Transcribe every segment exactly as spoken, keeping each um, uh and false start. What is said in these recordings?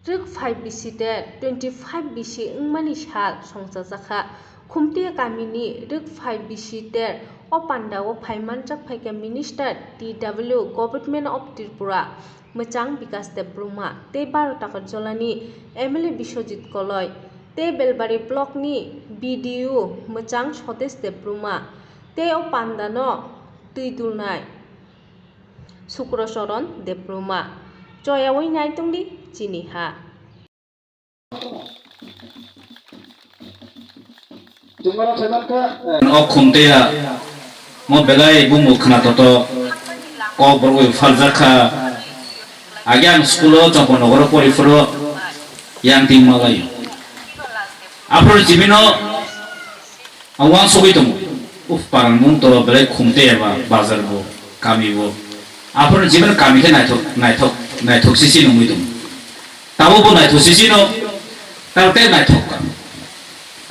Rwk phai bisi ter twenty five bisi wngmani sal songchajakha. Khumtia kamini rwk phai bisi ter o pandao phaimanjak phaikha Minister T W Government of Tripura mwchang Bikas Debbarma tei Baro Takarjolani M L A Biswajit Koloi tei Belbari Blockni B D O mwchang Sodesh Debbarma tei o pandano twi dulnai Sukrochoron Debbarma. Choyawi naitongdi chini ha. O khumtea mo belai bumung khna toto kok borok bai phaljakha. Age ang school o Chompo nogoro pori phuru yang ting malai. Aphuru jibino Ang uansugwi tongo, uff, parang mung to belai khumte eba bazar bo, kami bo. Aphuru jibon kami khe naithok, naithok, naithok sisi nungwi tongo. Tabuk bo naithok sisi no, tabuk tei naithok ka.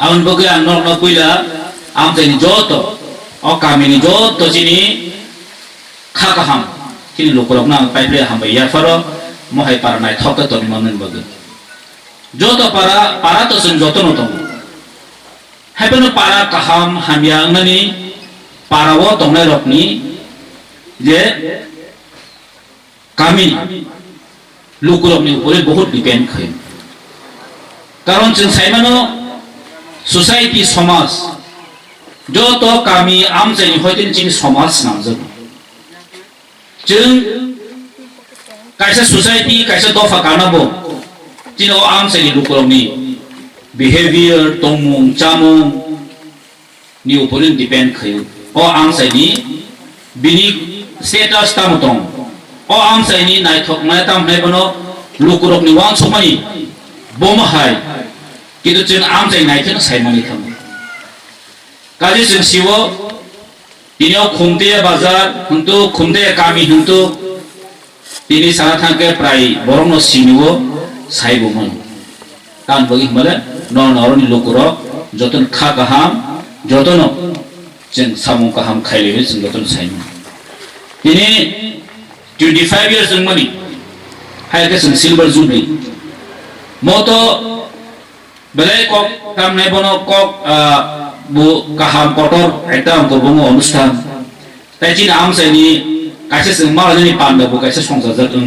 Aboni bagwi ang norokno puila amchaini joto, o kamini joto chini kha kaham, chini lukurokno ang paiphri hambai yapharo, mohai para naithok khe tongwi manmani bagwi. Joto para, para to chwng jotono tongo. Haiphano para kaham hamya wngnani para o tongnai rokni je kami lukurokni upore bohut depend khai. Karon chwng saimano society somaj joto kami amchaini hoiteni chini somaj swnamjago. Chwng kaisa society, kaisa dopha kana bo chini o amchaini lukurokni behavior, tongmung, chamung ni upor depend khaio. O amchaini bini status tamo tong, o amchaini naithoknai tamo hwnai bono lukurokni uansukmani bomo hai, kintu chwng amchai naikheno saimani thango. Kaje chwng siwo, tini o Khumtia bazar hwntu, Khumtia kami hwntu, tini sana thangkhe prai borokno siniwo saibo mano. Tamni bagwi hwnmale norokni lukurok jotono kha kaham, jotono chwng samung kaham khailaiwi chwng jotono saimano. Tini twenty five years wngmani, hai khe chwng silver jubilee. Moto Belai kok tamnai bono kok, ah, bo kaham kotor ekta ang kwbangma onusthan. Tai chini amchaini kaisa chwng malani panda bo kaisa songchajak wng.